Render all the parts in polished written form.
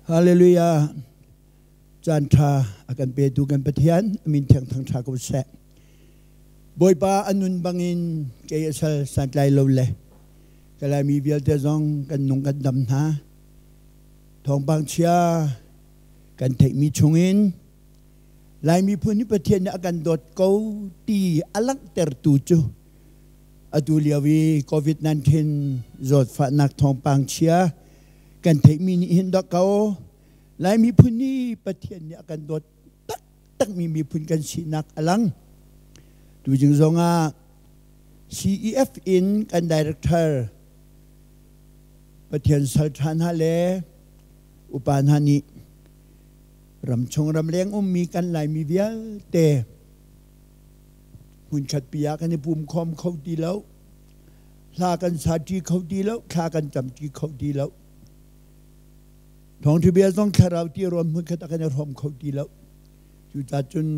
Hallelujah. Caan ṭha a kan petu kan Pathian min thiang thang ṭha ko seh. Bawipa a nun bangin kei a sal santlai lo le Kalaimi vialte zong kan nung kan dam hna. Thawngpang chia kan theihmi chungin Lai miphun hi Pathian nih a kan dawt ko ti a langhtertu cu atu lio i COVID-19 zawtfahnak thawngpang chia kan theihmi nih hin dawk ko Lai miphun hi Pathian nih a kan dawt taktakmi miphun kan sinak a lang. Tuzing zongah CEF in kan director Pathian sal ṭha hna le upa hna nih ramchung ramleng ummi kan Laimi vialte hmunkhat pi ah kan i pum khawm kho ti lo, hla kan sa ṭi kho ti lo, thla kan cam ṭi kho ti lo. Thawngṭha bia zong thlarau ti rawn hmunkhat ah kan i hrawm kho ti lo. Cucaah cun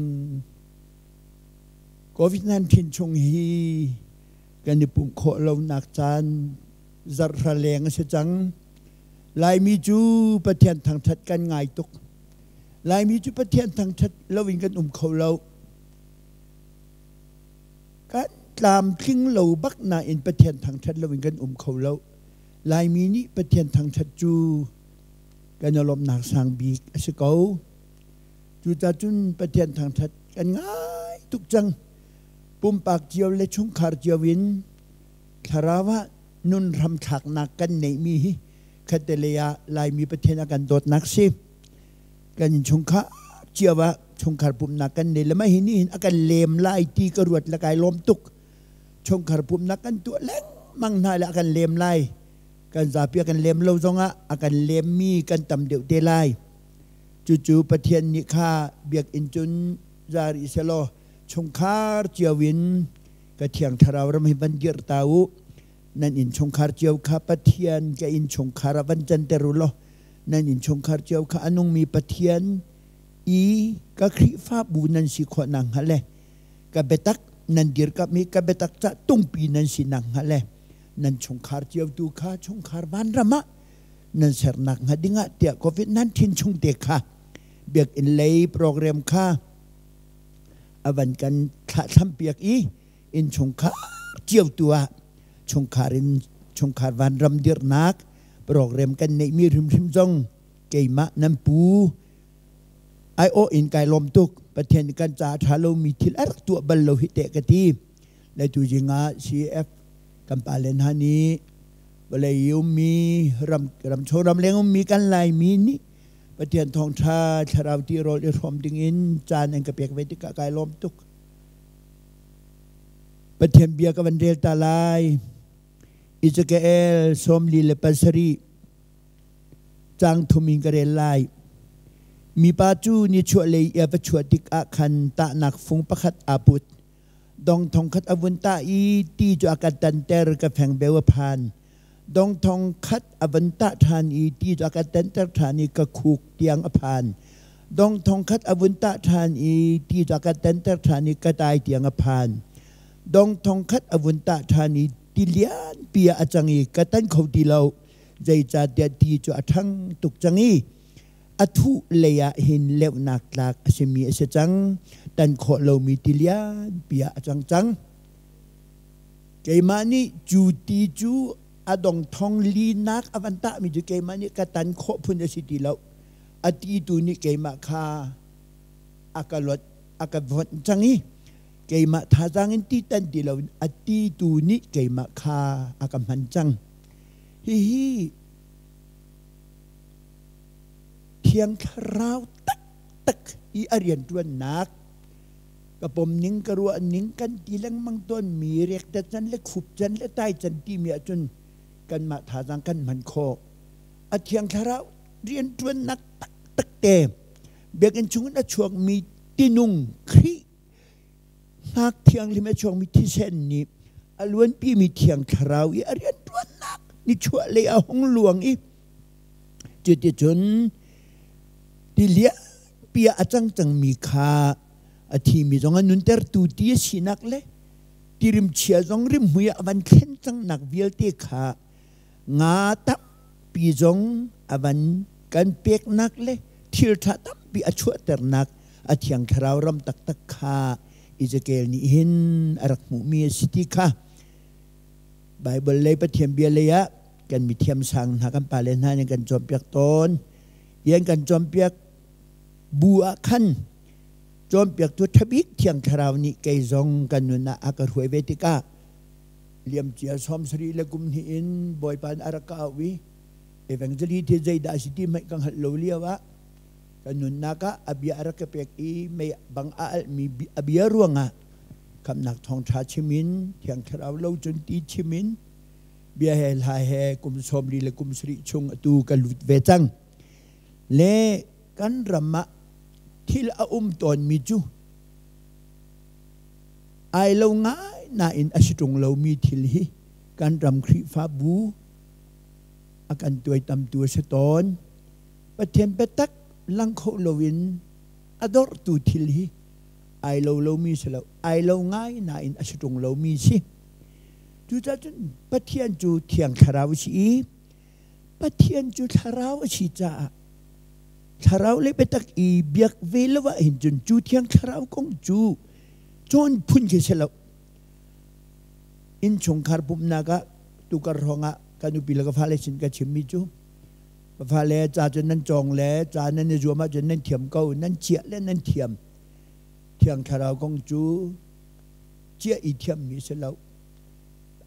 COVID-19 chung hi kan i pumh khawh lonak caan zarhra leng a si cang. Laimi cu Pathian thangṭhat kan ngai tuk. Laimi cu Pathian thangṭhat loin kan um kho lo. Kan tlamtling lo bak nain Pathian thangṭhat loin kan um kho lo. Laimi nih Pathian thangṭhat cu kan i lawmhnak sang bik a si ko. Cucaah cun Pathian thangṭhat kan ngai tuk cang. Pumpak cio le chungkhar cio in thlarau ah nun hramthlaknak kan neihmi hi khattelei ah Laimi Pathian a kan dawtnak si. Kan innchungkhar cio ah chungkhar pumhnak kan nei le mah hi nih hin a kan lem lai ti ka ruat le kai lawm tuk. Chungkhar pumhnak kan tuah lengmang hna le a kan lem lai. Kan zapi a kan lem lo zongah a kan lemmi kan tam deuh te lai. Cucu Pathian nih kha biakinn cun za rih selaw chungkhar cio in ka thiang thlarau ram hi van dirh ta u nan innchungkhar cio kha Pathian ka innchungkhar ah van canter u law nan innchungkhar cio kha a nungmi Pathian i ka Khrihfabu nan si khawh nakhnga le ka biatak nan dirkamh i ka biatak ca tungpi nan si nakhnga le nan chungkhar cio tu kha chungkhar vanram ah nan ser nakhnga dingah tiah COVID-19 chung te kha biakinn lei program kha a van kan thlahthlam piak i innchungkhar cio tu ah chungkhar in chungkhar vanram dirhnak program kan neihmi hrimhrim zong keimah nan pu ai awh in kai lawm tuk. Pathian kan ca ṭha lomi thil a rak tuah bal lo hi teh ka ti. Le tu zingah CF kan pale hna nih vawlei ummi ram ramcho ramleng ummi kan Laimi nih Pathian thawngṭha thlarau tirawl i hrawm dingin caan an ka pek ve tikah kai lawm tuk. Pathian bia ka van rel ta lai. Ezekiel 47 caang thum in ka rel lai. Mipa cu nichuahlei i a va chuah tikah khan tahnak fung pakhat aa put. Dong thong khat a vun tah i ti cu a ka tanter, ka fengbeo a phan. Dong thong khat a van tah ṭhan i ti cu a ka tanter ṭhan i ka khuk tiang a phan. Dong thong khat a vun tah ṭhan i ti cu a ka tanter ṭhan i ka tai tiang a phan. Dong thong khat a vun tah ṭhan i ti lianpi ah a cang i ka tan kho ti lo. Zeicahtiah ti cu a ṭhang tuk cang i a thuh lei ah hin leuhnak tlak a simi a si cang. Tan khawh lomi ti lianpi ah a cang cang. Keimah nih cu ti cu a dong thong linak a van tahmi cu keimah nih ka tan khawh phun a si ti lo. A ti tu nih keimah kha a ka lot a ka vonh cang i keimah thazaang in ti tan ti loin a ti tu nih keimah kha a ka hman cang. Hihi Thiang Thlarau taktak i a rianṭuannak ka pom ning ka ruah ning kan ti lengmang tawnmi rekte can le khup can le tai can timi ahcun kanmah thazaang kan hman khawh. A Thiang Thlarau rianṭuannak taktak te biakinn chungin a chuakmi tinung Khrih hngak thianghlim a chuakmi thisen nih a luanpimi Thiang Thlarau i a rianṭuannak nichuah lei a hung luang i cuticun tilianpi ah a cang cangmi kha a thimi zong a nuntertu ti a sinak le tirim chia zong rimhmui ah a van thlen cangnak vialte kha nga tampi zong a van. kan peknak le thil ṭha tampi a chuahternak a Thiang Thlarau ram taktak kha Ezekiel nih hin a rak hmuhmi a si ti kha Baibal lei Pathian bia lei ah kan mithiam sang hna kan pale hna nih kan cawnpiak tawn. Ian kan cawnpiak bu ah khan cawnpiaktu ṭhabik Thiang Thlarau nih kei zong kan nun ah a ka hruai ve tikah liamcia 70 le kum hnih in Bawipa nih a rak ka auh i Evangeli ti zeidah a si ti hmanh ka hngalh lo lio ah ka nunnak ah a bia a rak ka pek i mei bang a alhmi a bia ruangah khamhnak thawngṭha chim in Thiang Thlarau lo cun ti chim in bia he hla he kum 40 le kum 70 chung atu ka lut ve cang. Le kan ram ah thil a um tawnmi cu ai lo ngai nain a si ṭung lomi thil hi kan ram Khrihfabu a kan tuaitamtu a si tawn. Pathian biatak lang kho loin a dorhtu thil hi ai lo lomi si lo, ai lo ngai nain a si ṭung lomi si. Cucaah cun Pathian cu Thiang Thlarau a si i Pathian cu Thlarau a si caah Thlarau le biatak i biak ve lo ah hin cun cu Thiang Thlarau kong cu cawn phun khi si lo. Innchungkhar pumhnak ah tukar hrawng ah ka nupi le ka fale sin ka chimmi cu ka fale ca cu nan cawng le ca nan i zuam ahcun nan thiam ko, nan chiah le nan thiam. Thiang Thlarau kong cu chiah i thiammi si lo.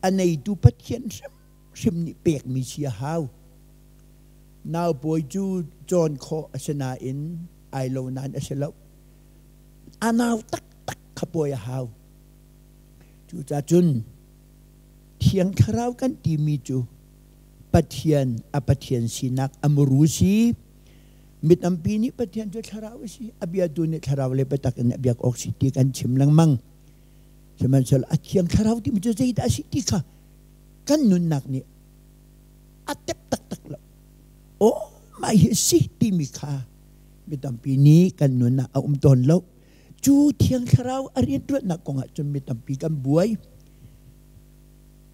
A neitu Pathian hrimhrim nih pekmi si a hau. Naupawi cu cawn khawh a si nain ai lo nain a si lo. A nau taktak kha pawi a hau. Cucaah cun Thiang Thlarau kan timi cu Pathian a Pathian sinak a muru si. Mi tampi nih Pathian cu Thlarau a si, a biatu nih Thlarau le biatak in a biak awk si ti kan chim lengmang. Sihmanhsehlaw a Thiang Thlarau timi cu zeidah a si ti kha kan nunnak nih a tep taktak lo. Aw, mah hi a si timi kha mi tampi nih kan nun ah a um tawn lo. Cu Thiang Thlarau a rianṭuannak kongah cun mi tampi kan buai.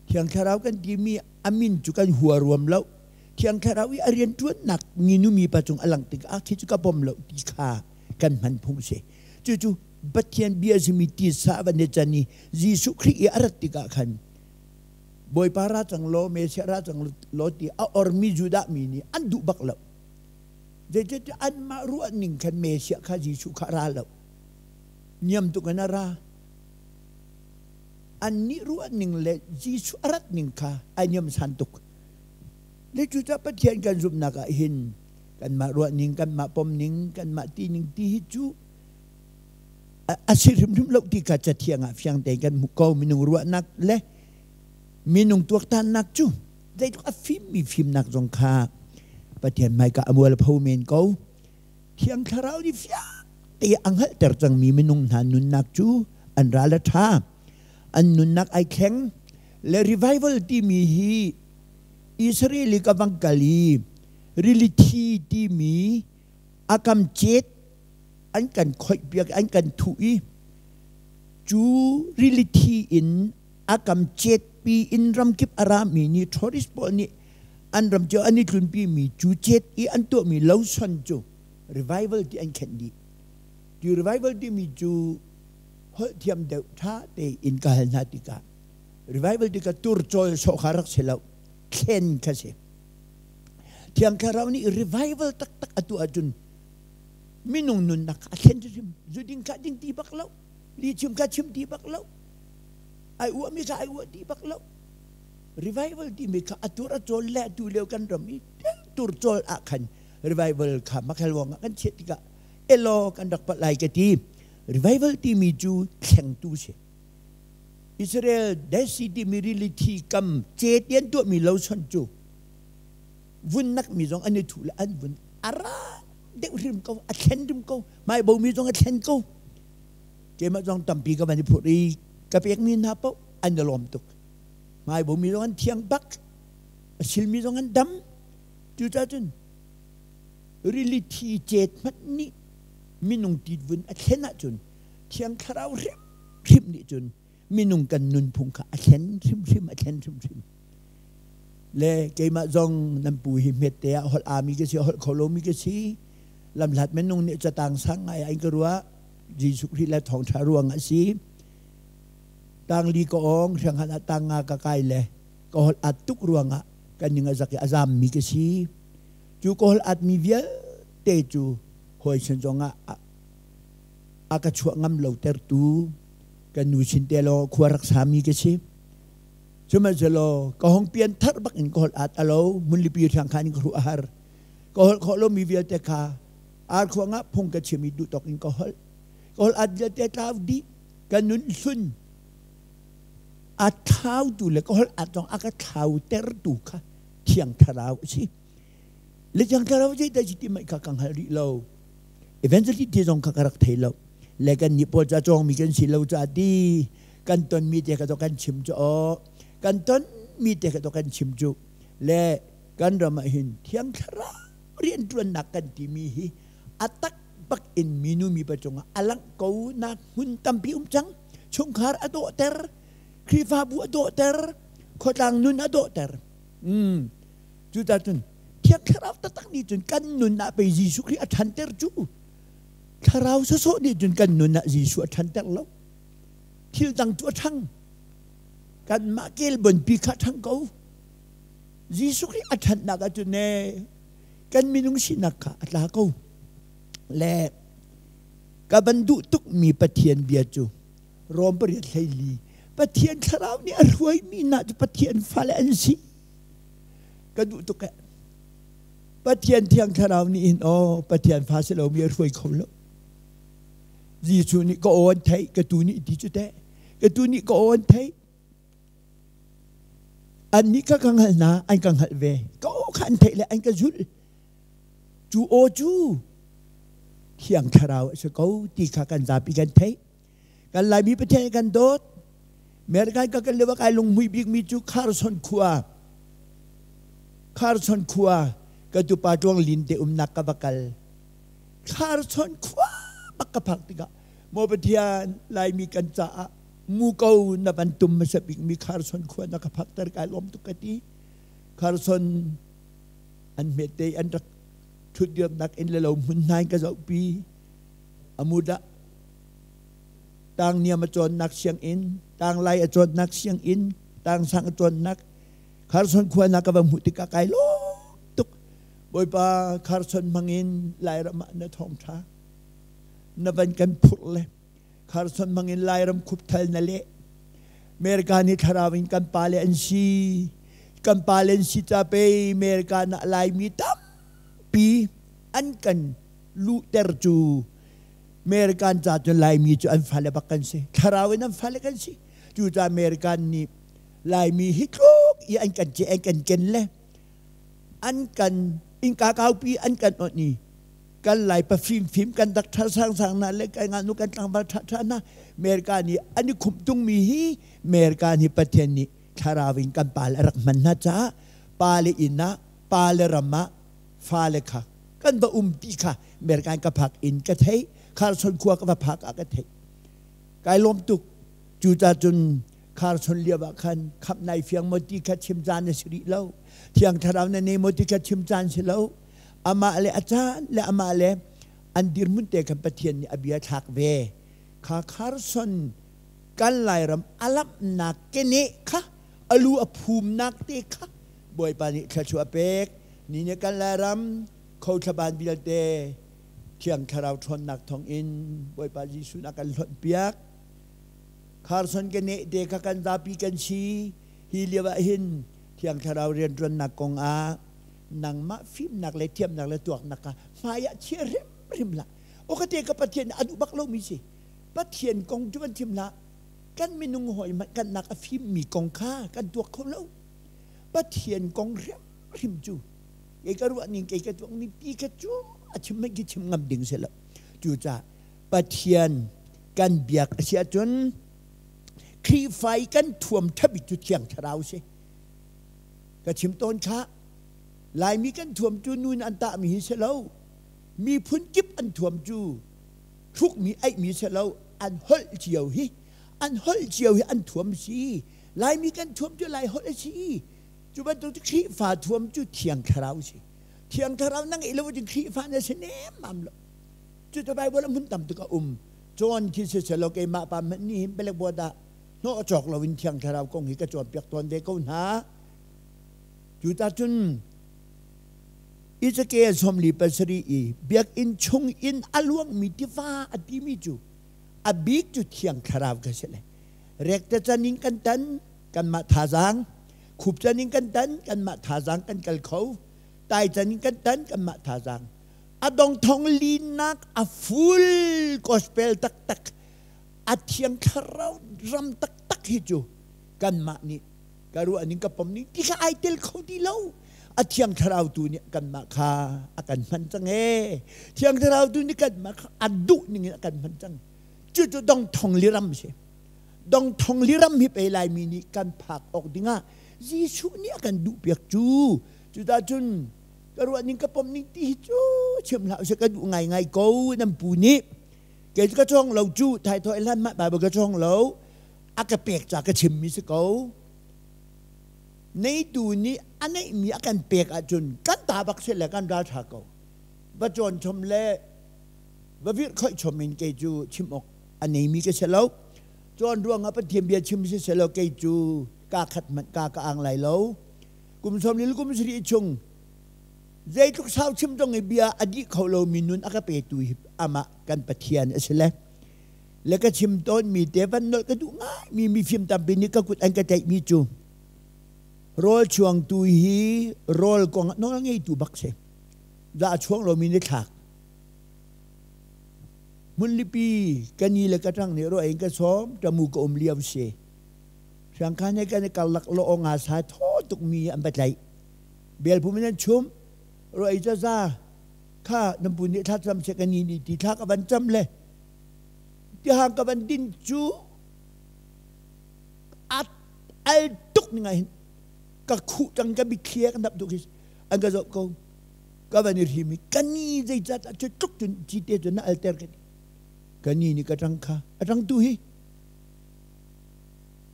Thiang Thlarau kan timi a min cu kan hua ruam lo. Thiang Thlarau i a rianṭuannak nginu mipa cung a lang tikah khi cu ka bawm lo ti kha kan hman phung si. Cucu Pathian bia simi tisa van i can i Jesuh Khrih i a rat tikah khan Bawipa ra cang law, Messiah ra cang law ti a ormi Judah mi nih an duh bak lo. Zeicahtiah anmah ruah ning khan Messiah kha Jesuh kha ra lo. Niam tuk in a ra. Annih ruah ning le Jesuh a rat ning kha ai niam san tuk. Le cucaah Pathian kan zumhnak ah hin kanmah ruah ning, kanmah pom ning, kanmah ti ning ti hi cu a si hrimhrim lo ti kha Cathiang ah fiang tein kan hmuh ko. Minung ruahnak le minung tuaktannak cu zeitluk a fimmi fimnak zong kha Pathian hmaika a mual pho men ko. Thiang Thlarau nih fiang te a hngalhter cangmi minung hna nunnak cu an ral a ṭha. An nunnak ai thleng. Le revival timi hi Israel i ka vang kal i rili thi timi a kam cet an kan khoihpiak an kan thuh i cu rili thi in a kam cetpi in ramkip a rami nih tourist pawl nih an ram cio an i tlunpi mi cu cet i an tuahmi loson cu revival ti an khenh dih. Ti revival timi cu holh thiam deuh ṭha tein ka hal hna tikah revival tikah turcawl sawh kha rak si lo, thlen kha si. Thiang Thlarau nih revival taktak a tuah ahcun minung nunnak kha a thlen hrim. Zu ding kha ding ti bak lo, li chim kha chim ti bak lo, ai uahmi kha ai uah ti bak lo. Revival timi kha a tur a cawl le atu lio kan ram i tur cawl ah khan revival kha makhel wong ah kan chiah tikah elaw kan rak palh lai ka ti. Revival timi cu thlengtu si. Israel Dead Sea timi rili thi kam cetian tuahmi loson cu vunnak mi zong an i thuh le an vun a ra deuh hrim ko, a thlen hrim ko, hmai bomi zong a thlen ko. Keimah zong tampi ka van i phurh i ka pekmi hna paoh an i lawm tuk. Hmai bomi zong an thiang bak, a silmi zong an dam. Cucaah cun rili thi cet hmanh nih minung tit vun a thlen ahcun Thiang Thlarau hrimhrim nih cun minung kan nunphung kha a thlen hrimhrim, a thlen hrimhrim. Le keimah zong nan pu hi hmette ah holh ami ka si, holh kho lomi ka si. Lamhlat minung nih catang sang ngai ah in ka ruah. Jesuh Khrih le thawngṭha ruang a si. Tangli ka ong, hranghan ah tang nga ka kai le ka holh at tuk ruangah kan ning a zak i a zammi ka si. Cu ka holh atmi vialte cu hawi sin zongah a ka chuah ngam lo tertu kan nu sin te law khua rak sami ka si. Sihmanhsehlaw ka hong pian thar bak in ka holh at a lo hmunlipi hrang khan in ka hruh a har. Ka holh khawh lomi vialte kha arkhuang ah phung ka chim i duh tawk in ka holh. Ka holh at vialte tlau dih. Ka nun hlun a thlautu le ka holh at zong a ka thlautertu kha Thiang Thlarau a si. Le Thiang Thlarau zeidah si ti mah kha ka hngal rih lo. Evangelist ti zong kha ka rak thei lo. Le kan nih pawl ca cawngmi kan si lo ca ti kan tonmi te kha to kan chim cu aw kan tonmi te kha to kan chim cu le kan ram ah hin Thiang Thlarau rianṭuannak kan timi hi a tak bak in minu mipa cungah a langh ko nak hmun tampi um cang. Chungkhar a dawhter, Khrihfabu a dawhter, khuatlang nun a dawhter. Cucaah cun Thiang Thlarau taktak nih cun kan nun ah pei Jesuh Khrih a ṭhanter cu. Thlarau sawsawh nih cun kan nun ah Jesuh a ṭhanter lo. Thil dang cu a ṭhang. Kanmah kel bonpi kha ṭhang ko. Jesuh Khrih a ṭhannak ahcun ne kan minung sinak kha a tla ko. Le ka van duh tukmi Pathian bia cu Rom 8:14 Pathian thlarau nih a hruaimi hna cu Pathian fale an si. Ka duh tuk eh. Pathian thiang thlarau nih hin aw Pathian fa si lomi a hruai kho lo. Jesuh nih ka aw an theih, ka tu nih ti cu teh. Ka tu nih ka aw an theih. Annih kha ka hngalh hna, an ka hngalh ve. Ka aw kha an theih le an ka zulh. Cu aw cu Thiang Thlarau a si ko ti kha kan zapi kan theih. Kan Laimi Pathian kan dawt. American ka kan lio kai lunghmui bikmi cu Carson khua. Carson khua ka tupa Tluang Lin te umnak ka va kal. Carson khua bak ka phak tikah maw Pathian Laimi kan caah muko na van tum hmasa bikmi Carson khua na ka phakter kai lawm tuk ka ti. Carson an hmete an rak thutdirnak in le lo hmun hna in ka zohpi. Amudah tangniam a cawnnak sianginn, tanglai a cawnnak sianginn, tangsang a cawnnak Carson khua na ka va hmuh tikah kai lawm tuk. Bawipa Carson hmangin Lairam ah na thawngṭha na van kan phurh le Carson hmangin Lairam khupthal na leh. America nih thlarau in kan pale an si. Kan pale an si ca pei America na Laimi tampi an kan luhter cu American ca cun Laimi cu an fale bak kan si. Thlarau in an fale kan si. Cucaah American nih Laimi hi tluk i an kan ce an kan ken le an kan innka kaupi an kan awnh i kan Lai pa fimfim kan doctor sangsang hna le kan ngaknu kan tlangval ṭhaṭha hna America nih an i khumh tungmi hi America nih Pathian nih thlarau in kan pa le a rak hman hna caah pa le inn ah pa le ram ah fale kha kan va um ti kha American ka phak in ka theih Carson khua ka va phak ah ka theih kai lawm tuk cucaah cun Carson lio ah khan khamh nai fiang maw ti kha chim caan a si rih lo thiang thlarau na nei maw ti kha chim caan si lo amah le a caan le amah le an dirhmun te khan Pathian nih a bia thlak ve kha Carson kan Lairam a lamhnak keneh kha alu a phumnak te kha Bawipa nih thluachuah a pek Ni nih kan Lairam khothlaban vialte Thiang Thlarau ṭhawnnak thawngin Bawipa Jesuh na kan hlonh piak. Carson ke neh te kha kan zapi kan si. Hi lio ah hin Thiang Thlarau rianṭuannak kong ah nangmah fimnak le thiamnak le tuaknak kha hmai ah chia hrimhrim hlah. O ka te ka Pathian a duh bak lomi si. Pathian kong cu kan chim hlah. Kan minung hawi hmanh kan nak a fimmi kong kha kan tuak kho lo. Pathian kong hrimhrim cu kei ka ruah ning kei ka tuak ning ti kha cu a chim hmanh khi chim ngam ding si lo. Cucaah Pathian kan biak a si ahcun Khrihfa i kan thuam ṭha bik cu Thiang Thlarau si. Ka chim tawn kha Laimi kan thuam cu nu in an tahmi hi si lo. Miphun kip an thuam cu hrukmi aihmi si lo. An holh cio hi an holh cio hi an thuam si. Laimi kan thuam cu Lai holh a si. Cu bantuk cu Khrihfa thuam cu Thiang Thlarau si. Thiang Thlarau na ngeih lo ahcun Khrihfa na si nemmam lo. Cu cu Bible ah hmun tam tuk a um. Cawn khi siselaw keimah pa hmanh nih hin palek buat ah hnawh cawk loin Thiang Thlarau kong hi ka cawnpiak tawn ve ko hna. Cu ta cun Ezekiel 47 i biakinn chung in a luangmi tiva a timi cu a bik cu Thiang Thlarau kha si le rekte can in kan tan kanmah thazaang khup can in kan tan kanmah thazaang kan kal kho tai can in kan tan kanmah thazaang a dongthong linnak a full gospel taktak a Thiang Thlarau ram taktak hi cu kanmah nih ka ruah ning ka pom ning ti kha ai tel kho ti lo. A Thiang Thlarau tu nih kanmah kha a kan hman cang ee. Thiang Thlarau tu nih kanmah kha a duh ning in a kan hman cang. Cucu dongthong liram si. Dongthong liram hi pe Laimi nih kan phak awk dingah Jesuh nih a kan duh piak cu. Cucun ka ruah ning ka pom ning ti hi cu chim hlah usih, ka duh ngaingai ko nan pu nih. Kei cu ka cawng lo cu thaithawh hlan mah Bible ka cawng lo. A ka pek ca ka chimmi si ko. Neitu nih a neihmi a kan pek ahcun kan ta bak si le kan ralṭha ko. Va cawn chom le va virh khoih chom in kei cu chim awk a neimi ka si lo. Cawn ruangah Pathian bia chim si selaw kei cu kaa khat hmanh kaa ka ang lai lo. Kum 40 kum 70 chung zeitluk sau chim zong i bia a dih kho lomi nun a ka petu hi amah kan Pathian a si le. Le ka chim tawnmi te van nolh ka duh ngaimi mifim tampi nih ka kut an ka tlaihmi cu rawl chuangtu hi rawl kong ah nawl ngeitu bak si. Za a chuang lomi nih thlak. Hmunlipi ka ni le ka ṭang nih ruah in ka sawm ṭamu ka um lio si. Siangkhan he kan i karlak law nga sa thaw tukmi an va tlaih. Belpum in an chum ruah i caza kha nan pu nih thla cam seh ka ni nih ti thla ka van cam le tihang ka van din cu a al tuk ning ah hin ka khuh cang, ka mitthli he ka hnap tuk hi an ka zoh ko. Ka van i hrim i ka ni zeicah cu tluk cun cite cu na alter ka ti. Ka ni nih ka ṭang kha a ṭang tu hi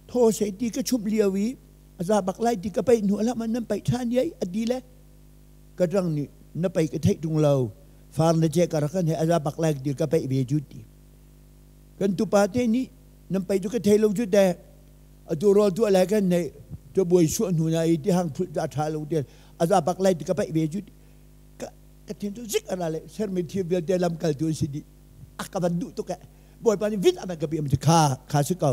thaw seh ti ka chumh lio i a za bak lai ti ka paih hnu alam nan paih ṭhan iai a ti le ka ṭang nih na paih ka theih ṭung lo, far na che ka rak kan he a za bak lai ti ka paih ve cu ti. Kan tupa te nih nan paih cu ka thei lo cu te atu rawl tuah lai kan nei cu buai suah hnu na i ti hang phulh a ṭha lo te a za bak lai ti ka paih ve cu ka ka thin cu zik ara le sermi thil vialte lam kal tu an si dih a ka van duh tuk eh. Bawipa nih vit a van ka pi kha kha si ko.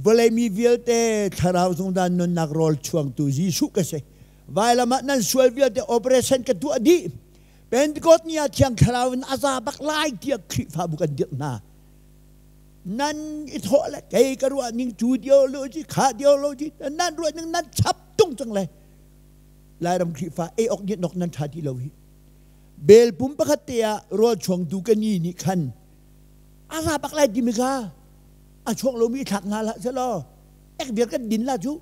Vawlei mi vialte thlarau zungzal nunnak rawl chuangtu Jesuh ka si. Vailam ah nan sual vialte operation ka tuah dih. Pentecost ni ah Thiang Thlarau in a za bak lai tiah Khrihfabu kan dirh hna. Nan i thawh le kei ka ruah ning cu theology kha theology nan ruah ning nan chap tung cang le Lairam Khrihfa ei awk nih nok nan ṭha ti lo hi. Bel pum pakhat te ah rawl chuangtu ka ni nih khan a za bak lai timi kha a chuak lomi thlak hna hlah selaw ek vial kan din la cu.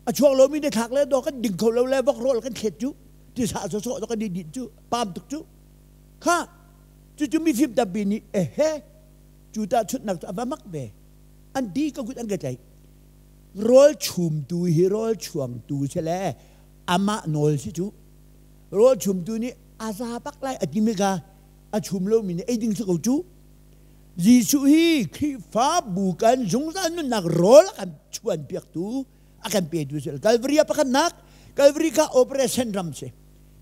A chuak lomi na thlak le daw kan ding kho lo le vok rawl kan thlet cu tisa sawsawh kan i din cu pam tuk cu kha. Cucu mifim tampi nih ehe cu tahchunhnak cu a va mak ve an ti. Ka kut an ka tlaih. Rawl chumtu hi rawl chuangtu si le amah nawl si cu. Rawl chumtu nih a za bak lai a timi kha a chum lomi nih ei ding si ko cu. Jesuh hi Khrihfabu kan zungzal nunnak rawl a kan chuan piaktu, a kan petu si. Calvary a pakhatnak. Calvary kha operation ram si.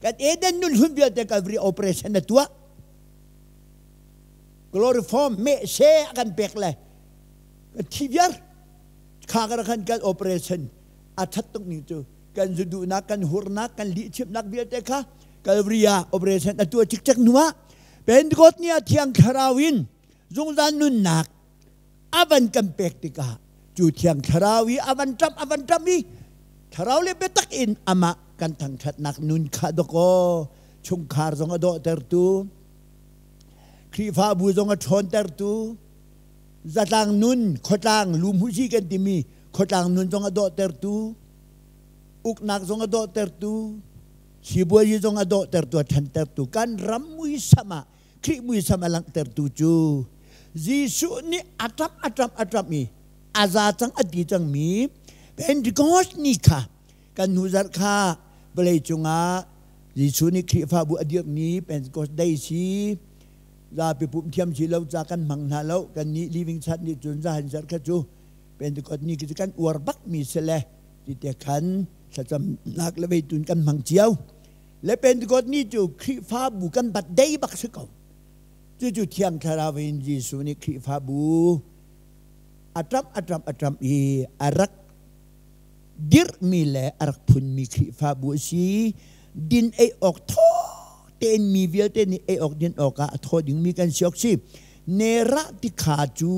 Kan Eden nun hlun vialte Calvary operation na tuah. Chloroform meh she a kan pek le kan thi viar kha kan khan kan operation a that tuk ning cu. Kan zuduhnak, kan hurnak, kan lihchimnak vialte kha Calvary ah operation a tuah cikcek hnu ah Pentecost ni ah Thiang Thlarau in zungzal nunnak a van kan pek tikah cu Thiang Thlarau i a van ṭamh a van ṭamh i Thlarau le biatak in amah kan thangṭhatnak nun kha dawkaw chungkhar zong a dawhtertu, Khrihfabu zong a ṭhawntertu, zatlang nun khuatlang lumhuzi kan timi khuatlang nun zong a dawhtertu, uknak zong a dawhtertu, sibuazi zong a dawhtertu, a ṭhantertu, kan ram muisam ah Khrih muisam a langhtertu cu Jesuh nih a ṭamh a ṭamh a ṭamh i a za cang a ti cangmi Pentecost ni kha. Kan hnu zarh kha vawlei cungah Jesuh nih Khrihfabu a dirhmi Pentecost Day si zapi pumh thiam si lo ca kan hmang hna lo. Kan nih Living Church nih cun zahan zarh kha cu Pentecost ni khi cu kan uar bak mi si le ti te khan thlacamnak le veitun kan hmang cio. Le Pentecost ni cu Khrihfabu kan bat day bak si ko. Cucu Thiang Thlarau in Jesuh nih Khrihfabu a ṭamh a ṭamh a ṭamh i a rak dirhmi le a rak phunmi Khrihfabu a si. Din ei awk thaw tein mi vialte nih ei awk din awkah a thaw dingmi kan si awk si. Nerah tikha cu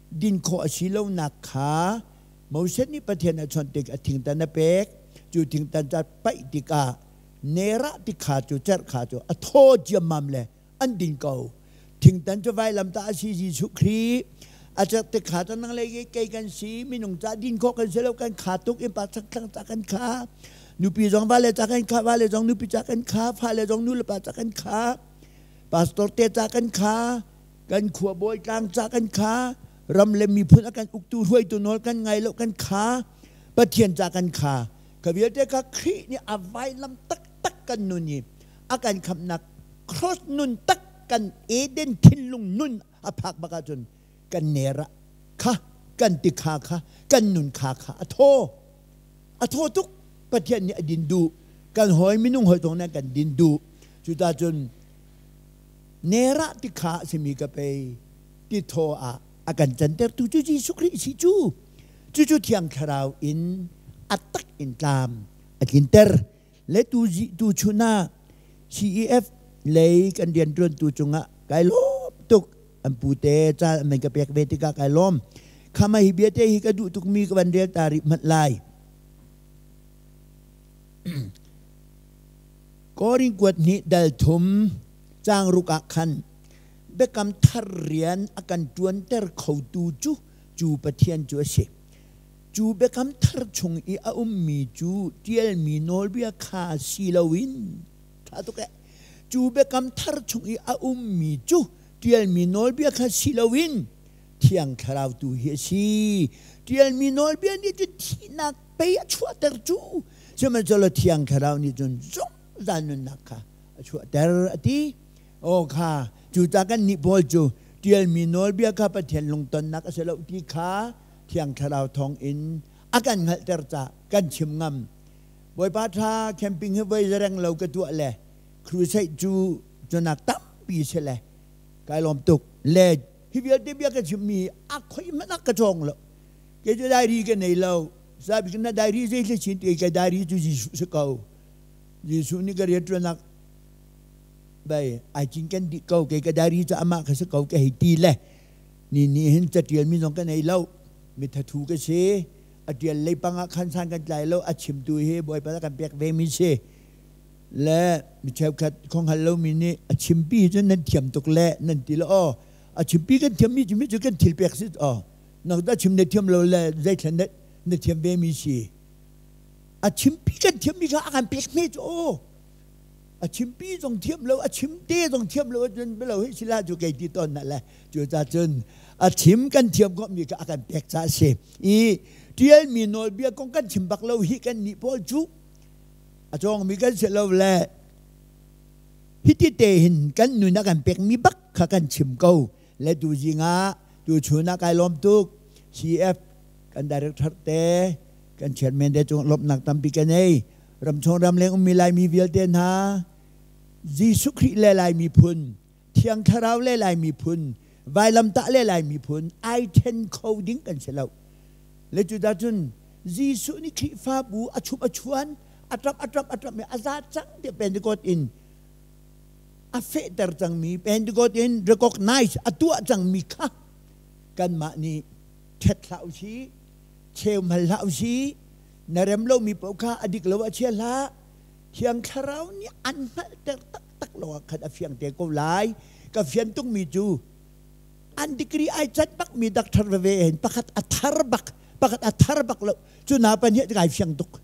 din khawh a si lonak kha Moses nih Pathian a chawnh tik a thingtan a pek. Cu thingtan ca paih tikah nerah tikha cu cerh kha cu a thaw ciammam le an din ko. Thingtan cu vailamtah a si Jesuh Khrih a cerh tikha cu nang le kei kan si minung ca din khawh kan si lo kan kha tuk in pa thlang ca kan kha nupi zong vale ca kan kha vale zong nupi ca kan kha fale zong nu le pa ca kan kha pastor te ca kan kha kan khua bawi tlang ca kan kha ram le miphun a kan uktu hruaitu nawl kan ngai lo kan kha Pathian ca kan kha ka vialte kha Khrih nih a vailam taktak kan nun i a kan khamhnak cross nun tak kan Eden thinlung nun a phak bak ahcun kan ner ah kha kan ti kha kha kan nun kha kha a thaw a thaw tuk Pathian nih a din duh kan hawi minung hawi zong nih kan din duh cuta cun nerah ti kha a simi ka pei ti thaw ah a kan cantertu cu Jesuh Khrih si cu cucu Thiang Thlarau in a tak in tlam a tlinter le tu tu chun ah CEF lei kan rianṭuantu cungah kai lawm tuk an pute ca an ka pek ve tikah kai lawm khama hi bia te hi ka duh tukmi ka van rel ta rih hmanh lai Korin kuat hnih dal thum caang ruk ah khan biakam thar rian a kan ṭuanter khotu cu cu Pathian cu a si. Cu biakam thar chung i a ummi cu ṭialmi nawlbia kha si loin ṭha tuk eh. Cu biakam thar chung i a ummi cu ṭialmi nawlbia kha si loin Thiang Thlarau tu hi a si. Ṭialmi nawlbia nih cun thihnak pei a chuahter cu. Sihmanhsehlaw Thiang Thlarau nih cun zungzal nunnak kha a chuahter a ti. Aw kha cucaah kan nih pawl cu ṭialmi nawlbia kha Pathian lungtonnak a si lo ti kha Thiang Thlarau thawngin a kan hngalhter caah kan chim ngam. Bawipa ṭha camping hi voi zareng lo ka tuah le crusade cu cunak tampi si le kai lawm tuk le hi vialte bia ka chimmi a khoi hmanh ah ka cawng lo kei cu diary ka nei lo sabi na diary zei thil chin ti ka diary cu Jesuh si ko Jesuh nih ka rianṭuannak bai ai cinken dih ko kei ka diary cu amah ka si ko ka hei ti le ni ni hin catial mi zong ka nei lo mi thathu ka si a tial lei pang ah khan san kan tlai lo a chimtu hi bawipa kan pek ve mi si le mi cheukhat khong hal lo mi nih a chimpi hi cun nan thiam tuk le nan ti le aw a chimpi kan thiam mi cu mi cu kan thil pek si aw nak da chim ne thiam lo le zeithlan na thiam ve mi si a chimpi kan thiam mi kha a kan pek me cu aw a chimpi zong thiam lo a chim te zong thiam lo cun belo hi sila cu kei ti ton na le cu ca cun a chim kan thiam ko mi kha a kan pek ca si i tialmi nawlbia kong kan chim bak lo hi kan nih pawl cu a cawng mi kan si lo le hiti te hin kan nun a kan pek mi bak kha kan chim ko le tu zingah tu chun ah kai lawm tuk CF kan director te kan chairman te cung lawmhnak tampi ka nei Ramchung ramleng ummi Laimi vialte hna, Jesuh Khrih le Lai miphun, Thiang Thlarau le Lai miphun, vailamtah le Lai miphun ai then kho ding kan si lo. Le cudah cun Jesuh nih Khrihfabu a chup a chuan, a ṭap a ṭap a ṭap i a za cang tiah Pentecost in a fehter cangmi Pentecost in recognize a tuah cangmi kha kanmah nih ṭhet hlah usih, cheu hmal hlah usih, Na rem lomi paoh kha a dik lo ah chia hlah. Thiang Thlarau nih an hngalhter taktak lo ah khan a fiang te ko lai. Ka fian tukmi cu an degree ai cat bakmi doctor veve hin pakhat a thar bak pakhat a thar bak lo cu na pa nih kai fiang tuk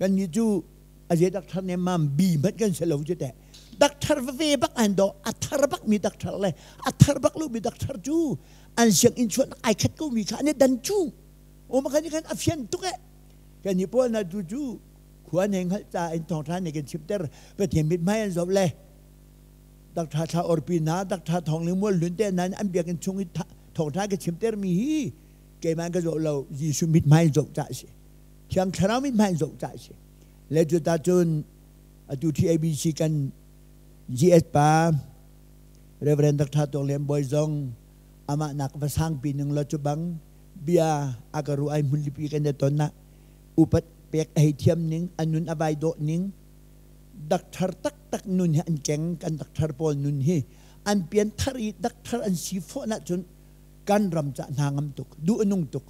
kan nih cu a je doctor ne mam bi hmanh kan si lo cu teh doctor veve bak an do a thar bak mi doctor le a thar bak lo mi doctor cu an sianginn chuan ai khat ko mi kha an i dan cu o ma khan khan a fian tuk eh. Kan i pawl na tu cu khua ne hngalh ca in thawngtha nih kan chimter. Pathian mithmai an zoh le Dr. Thla Orpi na Dr. Thawng Ling Mual Hlun te nan an biakinn chung i thawngtha ka chimter mi hi keimah ka zoh lo, Jesuh mithmai zoh ca si. Thiang Thlarau mithmai zoh ca si. Le cu ta cun atu TABC kan GS pa Reverend Dr. Tawk Lian Bawi zong amah nak va sangpi ning lo cu bang bia a ka ru ai hmunlipi kan i ton ah upat pek a hei thiam ning, a nun a vai dawh ning, dakthar taktak nun hi an keng. Kan dakthar pawl nun hi an pian thar i dakthar an si fawh ahcun kan ram ca hna ngam tuk, duh a nung tuk.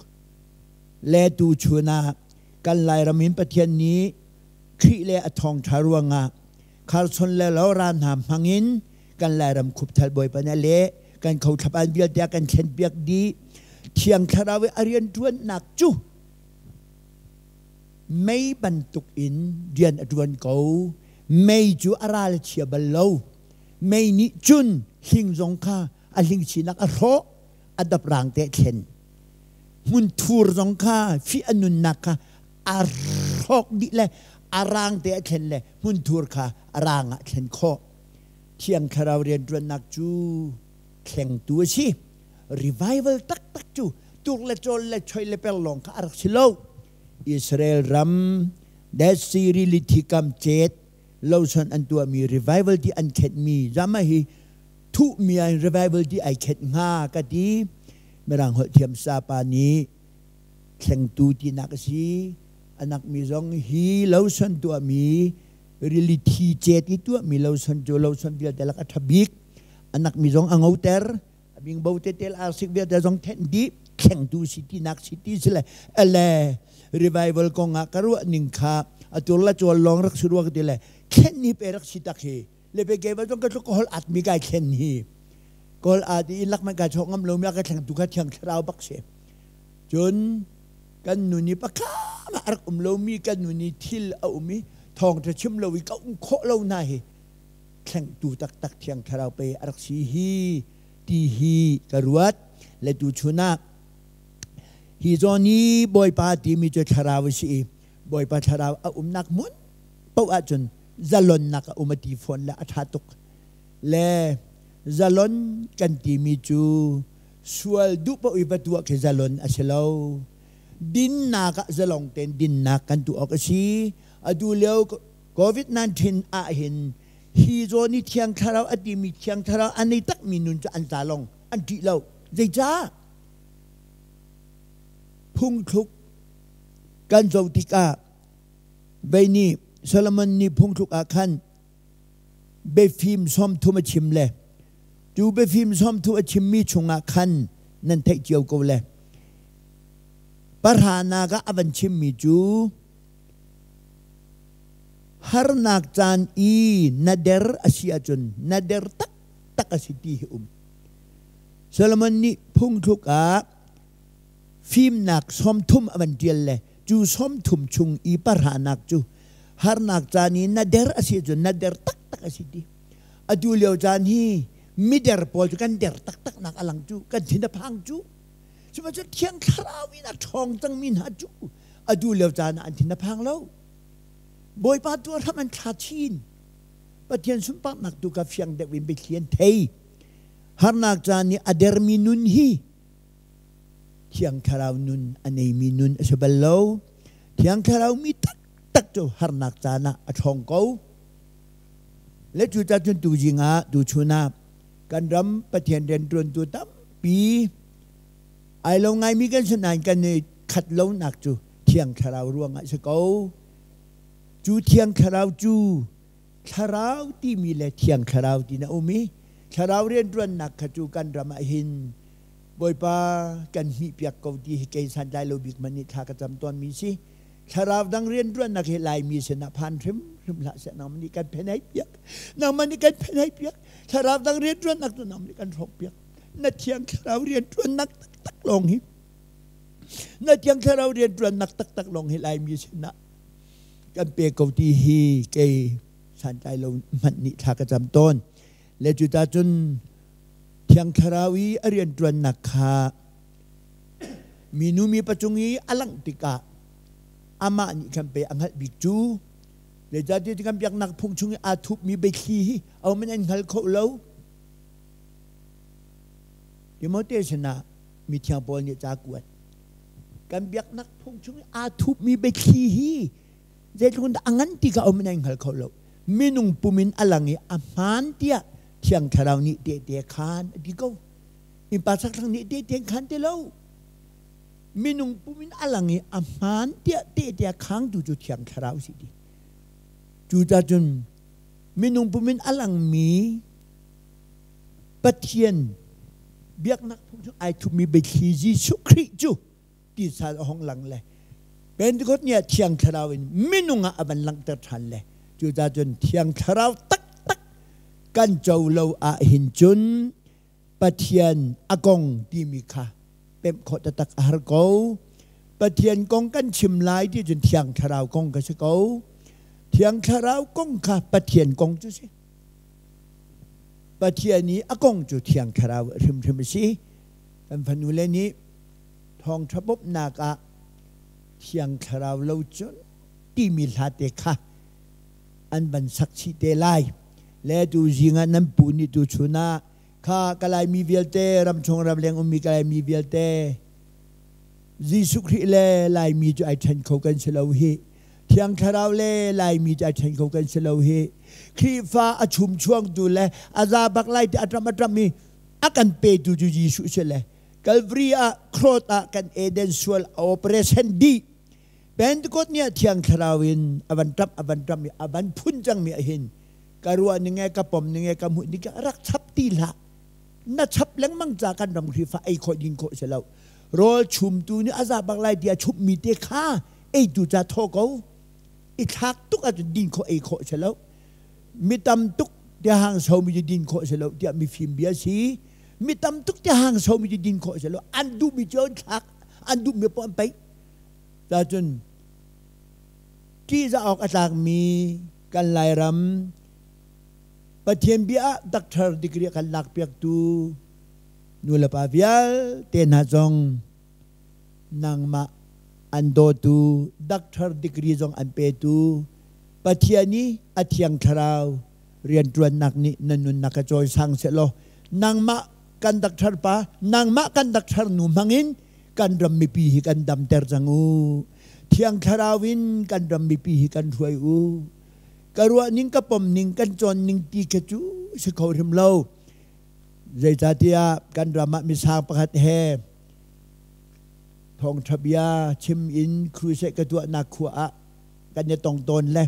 Le tu chun ah kan Lairam in Pathian nih Khrih le a thawngṭha ruangah Carson le Laura hna hmangin kan Lairam khupthal Bawipa nih a leh, kan khothlapan vialte a kan thlenpiak dih. Thiang Thlarau i a rianṭuannak cu mei bantuk in rian a ṭuan ko. Mei cu a ral a chia bal lo. Mei nih cun hling zong kha a hling sinak a hrawh, a dap rang te a thlen. Hmunthur zong kha fih a nunnak kha a hrawk dih le a rang te a thlen le hmunthur kha a rang ah thlen khawh. Thiang Thlarau rianṭuannak cu thlengtu a si. Revival taktak cu tuk le cawl le choi le per lawng kha a rak si lo. Israel ram Dead Sea rili thikam cet loson an tuahmi revival ti an khenhmi zama hi thuhmi ah revival ti ai khenh hnga ka ti. Mirang holh thiam sapa nih thlengtu tinak a si. Anak mi zong hi loson tuahmi rili thi cet i tuahmi loson cu loson vialte lak a ṭha bik. Anak mi zong a ngoter, a bingbo tetel arsik vialte zong thenh dih, thlengtu si tinak si ti si le ele revival kong ah ka ruah ning kha atur la chual lawng rak si rua ka ti le thlen ni pe rak si tak hi le pe ke va zong ka tluk ka hol at mi kai thlen hi kol at i lak man kai chok ngam lo mi ka thleng tu kha thiang thlarau bak si. Cun kan nu ni pakha ma rak um lo mi kan nu ni thil a um i thawng tha chim lo i ka um khawh lo na hi thlengtu taktak Thiang Thlarau pei a rak si hi ti hi ka ruat. Le tu chun ah hi zawn i Bawipa timi cu Thlarau a si i Bawipa Thlarau a umnak hmun paoh ahcun zalonnak a um a ti fawn le a ṭha tuk. Le zalon kan timi cu sual duh paoh i va tuah khi zalon a si lo. Dinnak ah zalong tein dinnak kan tuah awk a si. Atu lio COVID-19 ahhin hi zawn i Thiang Thlarau a timi Thiang Thlarau a nei takmi nun cu an tla long, an ṭih lo. Zeicah? Phungthluk kan zoh tikah vei nih Solomon nih phungthluk ah khan biafim 30 a chim le cu biafim 30 a chimmi chungah khan nan theih cio ko le pahranak ah a van chimmi cu Harnak caan i na der a si ahcun na der taktak a si ti hi um. Solomon nih phungthluk ah fimnak 30 a van ṭial le cu 30 chung i pahranak cu harnak caan i na der a si ahcun na der taktak a si ti. Atu lio caan hi mider pawl cu kan der taktak nak a lang cu, kan thin a phang cu. Sihmanhsehlaw Thiang Thlarau in a ṭhawng cangmi hna cu atu lio caan ah an thin a phang lo. Bawipa tu hram an thla chin. Pathian sunparnak tu ka fiang deuh in biathli an thei. Harnak caan i a dermi nun hi Thiang Thlarau nun a neimi nun a si bal lo. Thiang Thlarau mi taktak cu harnak caan ah a ṭhawng ko. Le cu cun tuzing ah tuchun ah kan ram Pathian rianṭuantu tampi ai lo ngaimi kan si nain kan i khat lonak cu Thiang Thlarau ruangah si ko. Cu Thiang Thlarau cu Thlarau timi le Thiang Thlarau ti na um i Thlarau rianṭuannak kha cu kan ram ah hin Bawipa kan hmihpiak ko ti hi kei santlai lo bik man nih thla ka cam tawnmi si. Thlarau dang rianṭuannak hi Laimi sinah phan hrimhrim hlah seh, nangmah nih kan phen hei piak. Nangmah nih kan phen hei piak. Thlarau dang rianṭuannak cu nangmah nih kan hrawk piak. Na Thiang Thlarau rianṭuannak taktak lawng hi na Thiang Thlarau rianṭuannak taktak lawng hi Laimi sinah kan pe ko ti hi kei santlai lo hmanh nih thla ka cam tawn. Le cuta cun Thiang Thlarau i a rianṭuannak kha minu mi pacung i a langh tikah Amah nih khan pei a hngalh bik cu. Zeicahtiah kan biaknak phung chung i aa thupmi biathli hi ahohmanh an hngal kho lo. Timote sinah mithiang Paul nih ca kuat. Kan biaknak phung chung i aa thupmi biathli hi zeitluk in dah a ngan ti kha ahohmanh an hngal kho lo. Minung pum in a lang i a hmaan tiah Thiang Thlarau nih tehte khaan a ti ko. Innpa sakthlang nih tehte khaan ti lo. Minung pum in a lang i a hmaan tiah tehte a khangtu cu Thiang Thlarau si ti. Cucaah cun minung pum in a langmi Pathian biaknak phung chung ai thupmi biathli Jesuh Khrih cu tisa a hong lang le Pentecost ni ah Thiang Thlarau in minung ah a van langhter ṭhan le cucaah cun Thiang Thlarau taktak kan co lo ahhin cun Pathian a kong timi kha pemh khawh taktak a har ko. Pathian kong kan chim lai ti cun Thiang Thlarau kong ka si ko. Thiang Thlarau kong kha Pathian kong cu si. Pathian i a kong cu Thiang Thlarau hrimhrim a si. Kan fanu le nih thawngṭha bawmhnak ah Thiang Thlarau lo cun timi hla te kha an van sak chih te lai. Le tu zing ah nan pu nih tu chun ah kha ka Laimi vialte ramchung ramleng ummi ka Laimi vialte Jesuh Khrih le Laimi cu ai ṭhen kho kan si lo hi. Thiang Thlarau le Laimi cu ai ṭhen kho kan si lo hi. Khrihfa a chumchuangtu le a za bak lai ti a ṭam a ṭam i a kan petu cu Jesuh si le Calvary ah cross ah kan Eden sual a operation dih. Pentecost ni ah Thiang Thlarau in a van ṭap a van ṭam i a van phun cangmi ah hin ka ruah ning e ka pom ning e ka hmuh ning rak chap ti hlah. Na chap lengmang ca kan ram Khrihfa ei khawh ding khawh si lo. Rawl chumtu nih a za bak lai ti a chumhmi te kha eitu ca thaw ko. I thlak tuk ahcun din khawh ei khawh si lo. Mi tam tuk tia hang somi cu din khawh si lo tiah mifim bia si. Mi tam tuk tia hang somi cu din khawh si lo. An duhmi cu an thlak, an duhmi poh an peih. Cacun ṭihzah awk a tlakmi kan Lairam Pathian bia ah doctor degree a kan lakpiaktu nulepa vialte hna zong nangmah an dawtu doctor degree zong an petu Pathian i a thiang thlarau rianṭuannak nih na nunnak a cawisang sehlaw nangmah kan doctor pa nangmah kan doctor nu hmangin kan ram mipi hi kan damter cang u. Thiang Thlarau in kan ram mipi hi kan hruai u. Ka ruah ning ka pom ning kan cawn ning ti kha cu si kho hrim lo. Zeicahtiah kan ram ah misang pakhat he thawngṭha bia chim in crusade ka tuahnak khua ah kan i tong tawn le